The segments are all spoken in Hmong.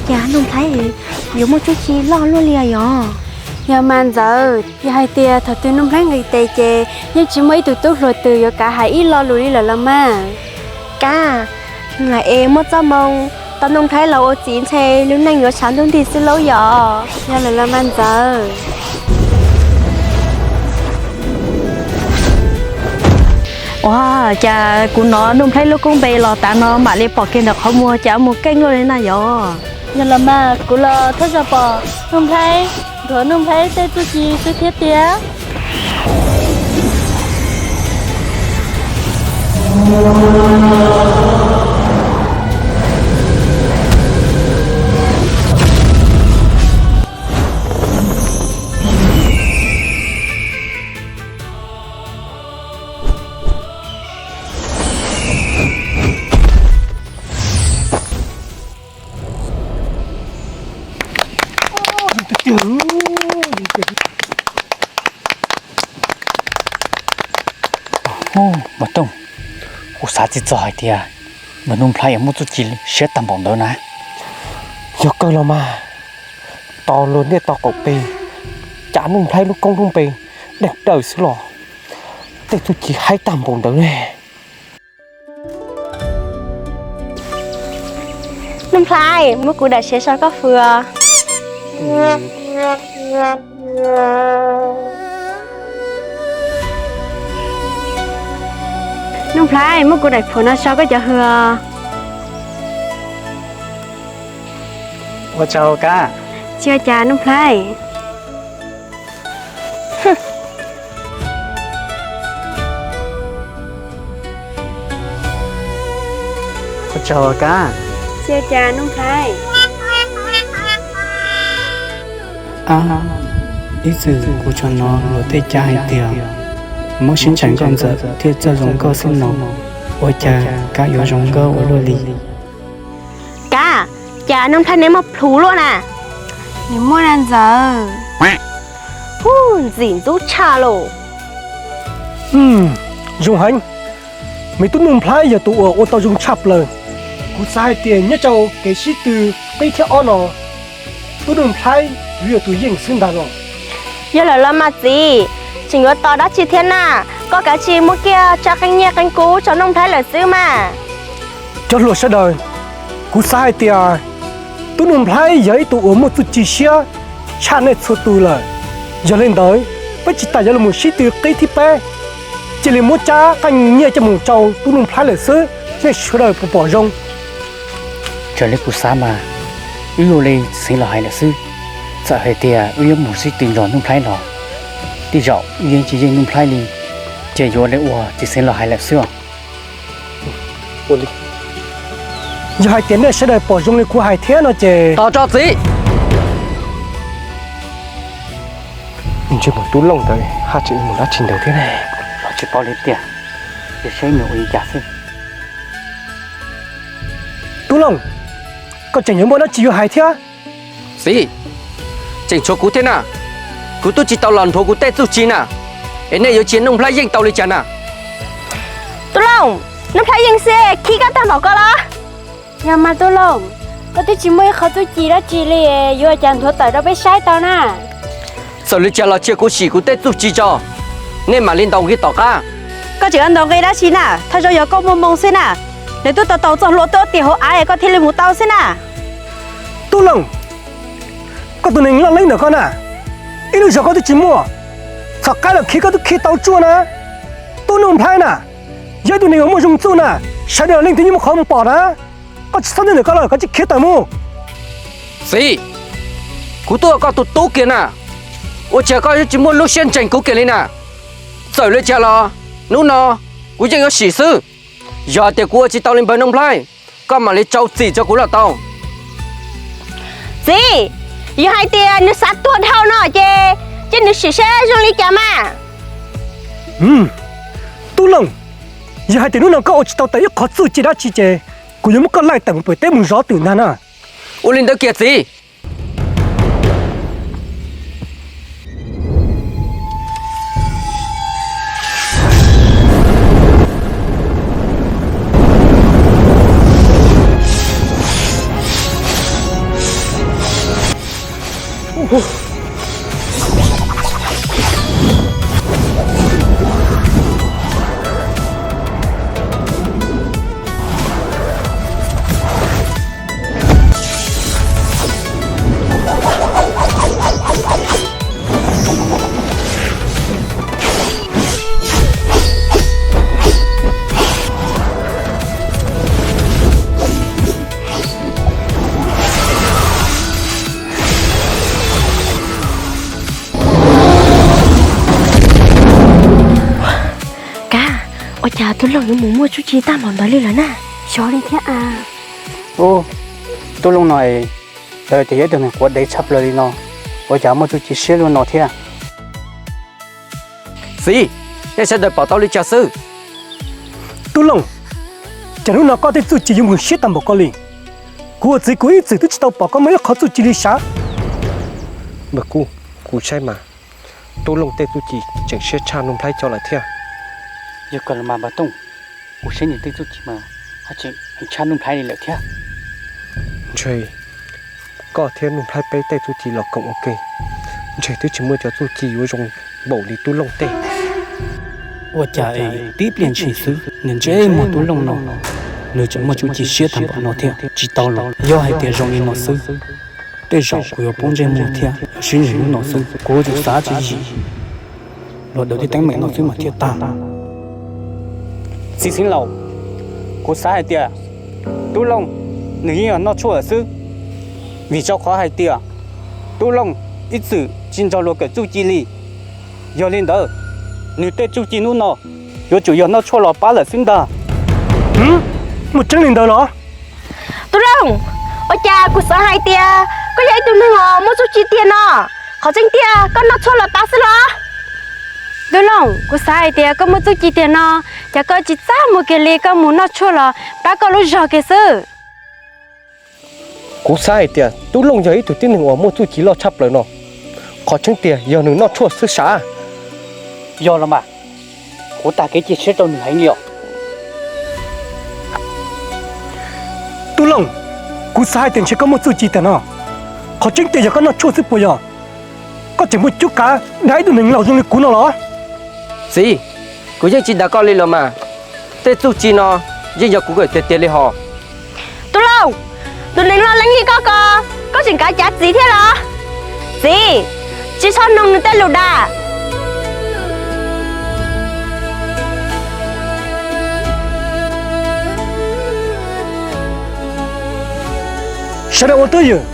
Cas Nuj Nplhaib yuav muaj txuj ci loj luaj li yog? Yog mas ntxawm, yog hais tias thaum twg Nuj Nplhaib nqis tes ces yeej tsis muaj ib tug tub hluas twg yuav kav hais ib lo lus li lawm los mas. Kab, lam es muaj txoj moo tau Nuj Nplhaib los ua txiv ntshe lub neej yuav tshav ntuj nti xwb lauj yom. Yog lawm los mas ntxawm. Ua cas kuv hnov Nuj Nplhaib lub koob npe los tav no mam li pom kiag ntawm qhov muag cas mus keej luaj li na yom? Yog los mas kuv los thawj zaug pom Nuj Nplhaib nthuav Nuj Nplhaib tej txuj ci xwb thiab tiag. Mas Tooj, kuv xav tsis txog hais tias Nuj Nplhaib yuav muaj txuj ci siab tag npaum ntawd na. Yog kawg los mas, tos luag ntiaj teb qaum pes, cas Nuj Nplhaib lub koob lub npe deeg daws xwb los tej txuj ci haib tag npaum ntawd ne. Nuj Nplhaib, muab kuv daim siav so koj hwv. Nuj Nplhaib, muab kuv daim phuam no so koj cov hwv. Ua tsaug Kab. Tsis ua cas Nuj Nplhaib. Ua tsaug Kab. Tsis ua cas Nuj Nplhaib. Ab, ib txwm kuv tsuas hnov luag tej cai hais tias muab siab ntshai nkauj ntxawm thiaj txawj zoo nkauj xwb no, ua cas Kab yuav zoo nkauj ua luaj li? Kab, cas Nuj Nplhaib neb muaj plhus luaj na? Nws muaj na ntxawm. Ub, ntxim ntxub tshaj lauj. Zoo heev, me tub Nuj Nplhaib yog tus uas ua tau zoo tshaj plaws. Kuv xav hais tias nyob rau kev sib tw qib thiab ob no, tub Nuj Nplhaib yuav yog tus yeej xwb ntag los. Yog lawm los mas txiv, tseem yuav tos dab tsi thiab na? Koj kav tsij muab kiag tsa qeej nyiaj qeej kub rau Nuj Nplhaib lawm xwb mas. Cov hluas sawv daws, kuv xav hais tias tub Nuj Nplhaib yog ib tug uas muaj txuj ci siab tshaj nej txhua tus lawm. Yog li ntawd, peb tsis tas yuav los sib tw qib thib peb, cia li muab tsa qeej nyiaj coj mus rau tub Nuj Nplhaib lawm xwb, nej sawv daws puas pom zoo? Raws li kuv xav mas, wb ua li txiv xeev los hais lawm xwb. Txawm hais tias wb yuav mus sib tw nrog Nuj Nplhaib los, tej zaum wb yeej tsis yeej Nuj Nplhaib li, ces yuav ua li txiv xeev los hais lawm xwb os. Yog hais tias nej sawv daws pom zoo li kuv hais thiab no ces tos tso txiv. Ntshe mas Tub Looj ntawd haj tseem mus dab tsi ntawd thiab ne? Los tsis paub li tiag, ces saib nws ua li cas xwb. Tub Looj, koj tseem yuav muaj dab tsi yuav hais thiab? Txiv, tseem tshuav kuv thiab na. Kuv twb tsis tau los nthuav kuv tej txuj ci na, es nej yuav cia Nuj Nplhaib yeej tau li cas na? Tub Looj, Nuj Nplhaib yeej xwb, khib koj tag npaum ko los? Yog mas Tub Looj, koj twb tsis muaj ib qho txuj ci dab tsi li, yuav ua cas nthuav tawm rau peb saib tau na? Txawm li cas los cia kuv sim kuv tej txuj ci tso, nej mam li ntaus nqi tom qab. Koj tseem yuav ntaus nqi dab tsi na? Thaj zaug yog koj muaj moo xwb na. Nws twb tau tau txoj hlua tuaj tiag hauv av es koj thiaj li mus tau xwb na. Tub Looj, koj tus neeg loj leeb ntawm koj na, ib lub zog koj twb tsis muaj, txhom qab los khi koj twb khi tau tsuaj na. Tub Nuj Nplhaib na, yog ib tug neeg uas muaj zoo txuj na, sawv daws leej twg yeej muaj qhov mus pom na. Koj tsis txhob ntseeg ntawm koj lawm, koj cia li khiav tawm mus. Txiv, kuv twb ua koj tus tub kiag na, ua cas koj yuav tsis muaj lub siab ntseeg kuv kiag li na? Txawm li cas los hnub no kuv yeej yuav sim xwb. Yog hais tias kuv ua tsis tau li npawg Nuj Nplhaib, koj mam li rau txim rau kuv los tau. Txiv, yog hais tias nws xav tuag dhau no ces cia nws sim seb zoo li cas mas. Tub Looj, yog hais tias hnub no koj ua tsis tau tawm ib qho txuj ci dab tsi ces kuv yuav muab koj laij tawm mus pem teb mus zov twm ntag na. Ua li ntawd kiag txiv. Kab, ua cas Tub Looj yuav mus muaj txuj ci tag npaum ntawd li lawm na? Xyov li thiab a. Ub, Tub Looj no es, lawv tias yog ib tug neeg quav dev tshaj plaws li no, ua cas muaj txuj ci siab luaj no thiab? Txiv, nej sawv daws pom tau li cas xwb? Tub Looj, cas hnub no koj tej txuj ci yuav mus siab tag npaum koj li? Kuv ua txiv kuv ib txwm twb tsis tau pom koj muaj ib qho txuj ci li sav. Npawg Kub, kuv saib mas Tub Looj tej txuj ci tseem siab tshaj Nuj Nplhaib cov lawm thiab. Yog kawg los mas Npawg Tooj, kuv saib nws tej txuj ci mas tseem tshaj Nuj Nplhaib li lawm thiab. Ntshe koj thiab Nuj Nplhaib peb tej txuj ci los koom ua ke, ntshe twb tsis muaj cov txuj ci yuav zoo npaum li Tub Looj tej. Ua cas es tib pliag ntshis xwb niag ntsej muag Tub Looj no, nws tseem muaj txuj ci siab tag npaum no thiab? Tsis tau los, yog hais tias zoo li no xwb, tej zaum kuv yuav poob ntsej muag thiab. Sib ntsib hnub no xwb, kuv yuav tsum xav tswv yim, luag daws tej teeb meem no xwb mas thiaj tag. Txiv Xeev Laus, kuv xav hais tias Tub Looj nws yeej yog noj tshuaj lawm xwb, vim rau qhov hais tias Tub Looj ib txwm tsis nrog luag kawm txuj ci li. Yog li ntawd, nws tej txuj ci hnub no yuav tsum yog noj tshuaj los pab lawm xwb ntag. Muaj tseeb li ntawd los? Tub Looj, ua cas kuv xav hais tias koj yog ib tug neeg uas muaj txuj ci tiag no, qhov tseeb tiag koj noj tshuaj los pab xwb los? Tub Looj, kuv xav hais tias koj muaj txuj ci tiag no, cas koj tsis txaj muag kiag li koj mus noj tshuaj los pab koj lub zog kiag xwb? Kuv xav hais tias Tub Looj yog ib tug tib neeg uas muaj txuj ci loj tshaj plaws no, qhov tseeb tiag yog nws noj tshuaj xwb sav. Yog los mas, kuv tag kev cia siab rau nws heev li os. Tub Looj, kuv xav hais tias ntshe koj muaj txuj ci tiag no, qhov tseeb tiag yog koj noj tshuaj xwb puas yog? Koj tseem muaj cuab kav dag ib tug neeg laus zoo li kuv no los? Txiv, kuv yeej tsis dag koj li los mas, tej txuj ci no yeej yog kuv kawm tiag tiag li hos. Tub Looj, tus neeg loj leeb li koj ko, koj tseem kav cav txiv thiab los? Txiv, tsis txhob mloog nws tej lus dag. Sawv daws ua twj ywm,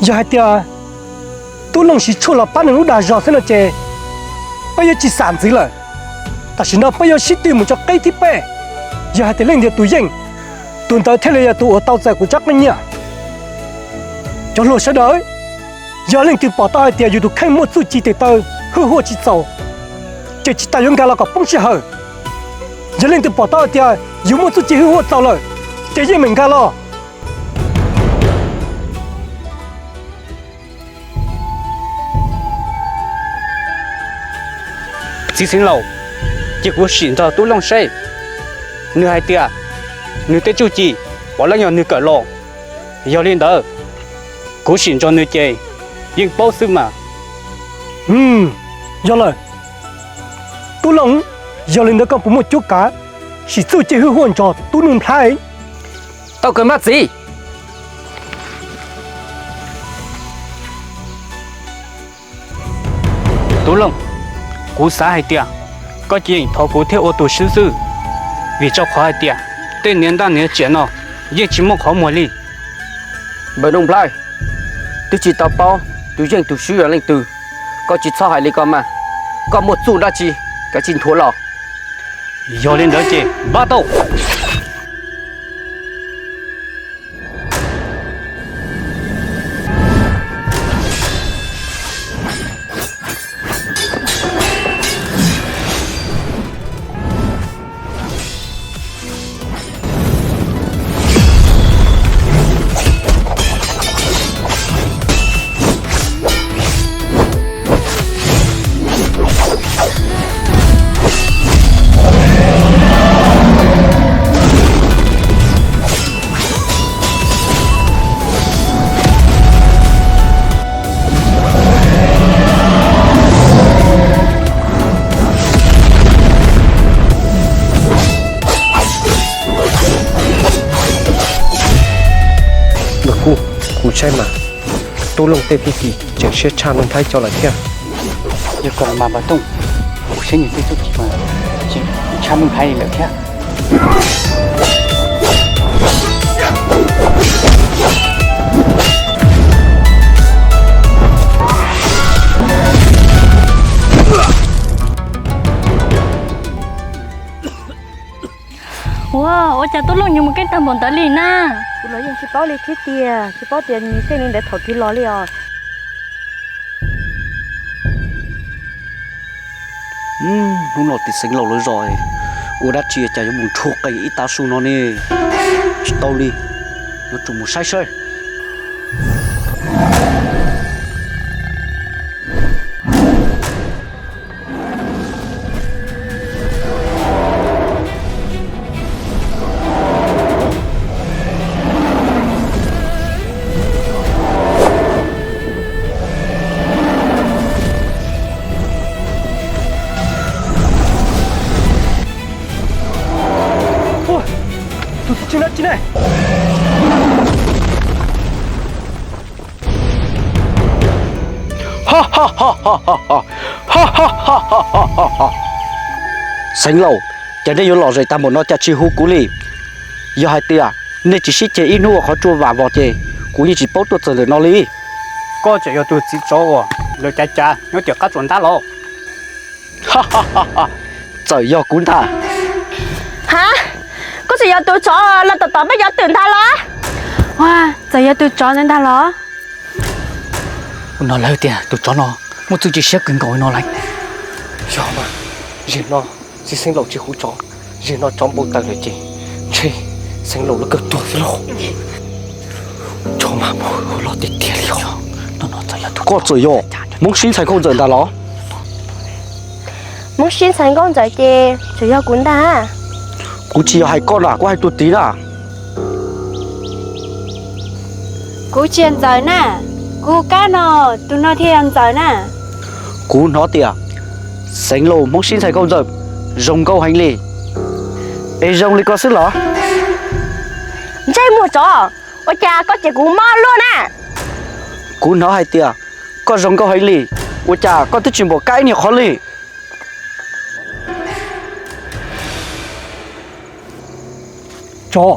yog hais tias Tub Looj siv tshuaj los pab nws lub dag zog xwb no ces peb yuav tsis xam ntxiv lawm. Tam sim no peb yuav sib tw mus tso qeb thib peb, yog hais tias leej twg tus yeej, tus ntawd thiaj li yog tus uas tau txais kuv tsob qeej nyiaj. Cov hluas sawv daws, yog leej twg pom tau hais tias yus tus kheej muaj txuj ci tes taw hwj huaj tsis txaus, ces tsis tas yuav nkag los kom poob sij hawm. Yog leej twg pom tau hais tias yus muaj txuj ci hwj huaj txaus lawm, ces yeej meem nkag los. Txiv Xeev Laus, cia kuv sim nrog Tub Looj seb, nws hais tias nws tej txuj ci puav leej yog nws kawm los. Yog li ntawd, kuv sim nrog nws ces yeej paub xwb mas. Yog lawm, Tub Looj, yog li ntawd koj puas muaj cuab kav sim txuj ci hwj huaj nrog Tub Nuj Nplhaib? Tau kawg mas txiv. Tub Looj, kuv xav hais tias koj cia li thov kuv thiaj ua tus swb xwb, vim rau qhov hais tias tej niag ntaj niag riam no yeej tsis muaj qhov muag li. Npawg Nuj Nplhaib, twb tsis tau paub tus yeej tus swb yog leej twg, koj tsis txhob hais li ko mas. Koj muaj txuj dab tsi, kav tsij nthuav los. Yog li ntawd ces npaj tau. Saib mas, Tub Looj tej txuj ci tseem siab tshaj Nuj Nplhaib cov lawm thiab. Yog kom mas Npam Tooj, kuv saib nws tej txuj ci mas tseem tshaj Nuj Nplhaib li lawm thiab. Ua, ua cas Tub Looj yuav mus keej tag npaum ntawd li na? Kuv los yeej tsis paub li thiab tiag, tsis paub tias nws xeeb li ntawd thaum twg los li os. Hnub no tim Xeev Laus lawv zos, ua dab tsi cas yuav mus nrhug qees ib tav su no ne? Tsis tau li, yuav tsum mus saib saib. Tus txiv tswv dab tsi ne? Xeev Laus, cas nej yuav lom zem tag npaum no cas tsis hu kuv li? Yog hais tias nej tsis sib ceg ib hnub ua qhov tsua vam vos ces kuv yeej tsis paub tuaj txog ntawm no li. Koj tseem yog tus txiv tsov uas lawv cav cav nyob tim qab tsuas ntab los? Txawm yog kuv ntag. Ha, koj tseem yog tus tsov lawv tom tom peb cov twm ntag los? Ua, txawm yog tus tsov ntawd ntag los? Kuv hnov lawv tias tus tsov no muaj txuj ci siab kawg nkaus no lawm. Yog mas, zaum no txiv Xeev Laus tsis hu tsov, zaum no tsov npau taws lawm ces ntshe Xeev Laus lawv kawg tuag xwb lauj. Tsov mas mus los tiag tiag li os. Koj txawm yog Hmoob Sib Ntxhais Nkauj Ntxawm ntag los? Hmoob Sib Ntxhais Nkauj Ntxawm ces tseem yog kuv ntag. Kuv tsis yog hais koj na, kuv hais tus tid na. Kuv tsis yog Ntxawm na, kuv hu Kab no, tus no thiaj yog Ntxawm na. Kuv hnov tias Xeev Laus Hmoob Sib Ntxhais Nkauj Ntxawm zoo nkauj heev li, es zoo li ko xwb los? Ntsej muag tsov, ua cas koj cem kuv mob luaj na? Kuv hnov hais tias koj zoo nkauj heev li, ua cas koj twb tsis npaum Kab ib niag qhov li? Tsov,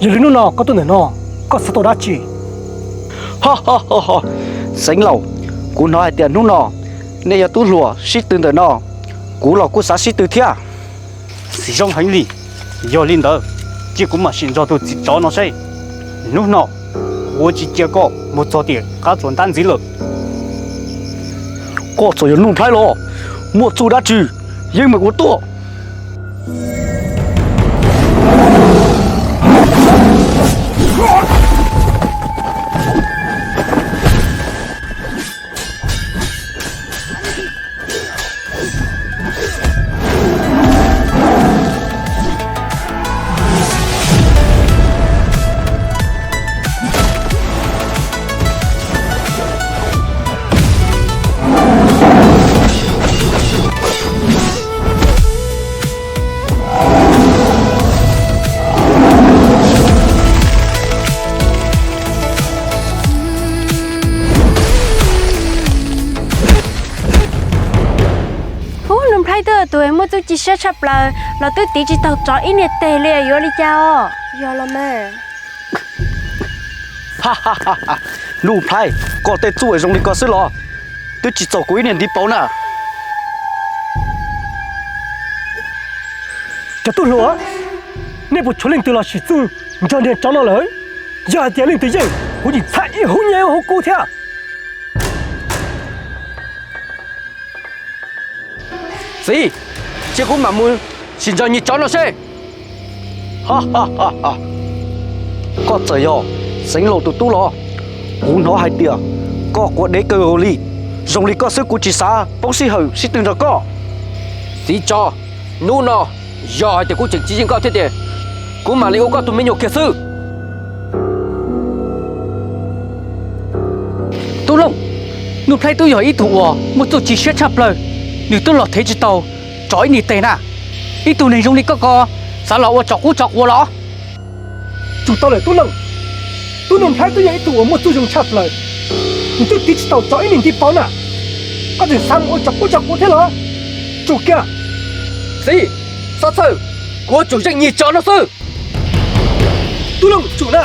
yog li hnub no koj tuaj ntawm no, koj xav tau dab tsi? Xeev Laus, kuv hnov hais tias hnub no nej yog tub hluas sib tw ntawm no, kuv los kuj xav sib tw thiab. Txiv zoo heev li, yog li ntawd cia kuv mam sim nrog tus txiv tsov no seb hnub no kuv ua tsis cia koj mus txog tim qab tsuas ntab ntxiv lawm. Koj txawm yog Nuj Nplhaib los, muaj txuj dab tsi yeej meem ua tuaj. Hub, Nuj Nplhaib twb yog tus muaj txuj ci siab tshaj plaws los twb tiv tsis tau tsov ib niag teg li, yuav li cas os? Yog los mas. Nuj Nplhaib, koj tej txuj zoo li ko xwb los? Twb tsis txaus kuv ib niag ntiv pauv na. Cov tub hluas, nej puas tshuav leej twg los sim txuj nrog niag tsov no lawm? Yog hais tias leej twg yeej, kuv yeej txhaj ib hub nyiaj ib hub kub thiab. Txiv, cia kuv mam mus sim nrog niag tsov no seb. Koj txawm yog Xeev Laus tus tub los? Kuv hnov hais tias koj quav dev kawg nkaus li, zoo li koj xwb kuv tsis xav poob sij hawm sib tw nrog koj. Txiv tsov, hnub no yog hais tias kuv tseem tsis yeej koj thiab tiag, kuv mam li ua koj tus me nyuam kiag xwb. Tub Looj, Nuj Nplhaib twb yog ib tug uas muaj txuj ci siab tshaj plaws, nws twb los thev tsis tau tsov ib niag teg na. Ib tug neeg zoo li koj ko xav los ua tsov qub tsov quav los? Tsum tau lawm Tub Looj, Tub Looj Nplhaib twb yog ib tug uas muaj txuj zoo tshaj plaws, nws twb tiv tsis tau tsov ib niag nti paub na. Koj tseem xav mus ua tsov quab tsov quav thiab los? Tsum kiag. Txiv, Xob Txhawj, kuv yuav tsum zeej nyiag tsov no xwb. Tub Looj, tsum na.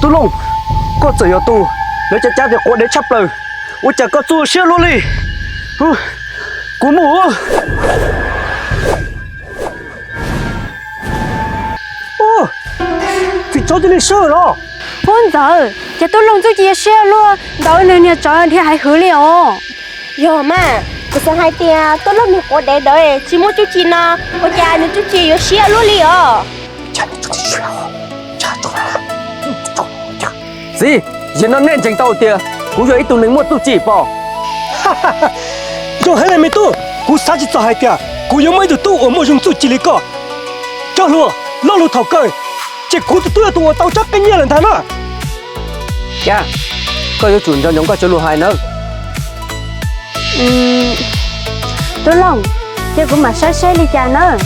Tub Looj, koj txawm yog tus lawv cav cav tias quav dev tshaj plaws, ua cas koj txuj siab luaj li? Kuv mus. Txiv tsov cia li sawb los. Ub ntxawm, ces Tub Looj txuj ci siab luaj ntawd nws niag tsov dhia haiv hwv li os. Yog mas, kuv xav hais tias Tub Looj niag quav dev ntawd tsis muaj txuj ci no, ua cas nws txuj ci yuav siab luaj li os? Txiv, yog no nej ntseeg tau tias kuv yog ib tug neeg muaj txuj ci pom? Zoo heev li me tub, kuv xav tsis txog hais tias kuv yuav muaj ib tug tub uas muaj zoo txuj ci li koj. Cov hluas, lo lus thaum kawg, ces kuv tus tub yog tus uas tau tsob qeej nyiaj lawm ntag na. Cas, koj yuav tsum nco ntsoov koj cov lus hais nawb. Tub Looj, ces kuv mam saib seb li cas nawb.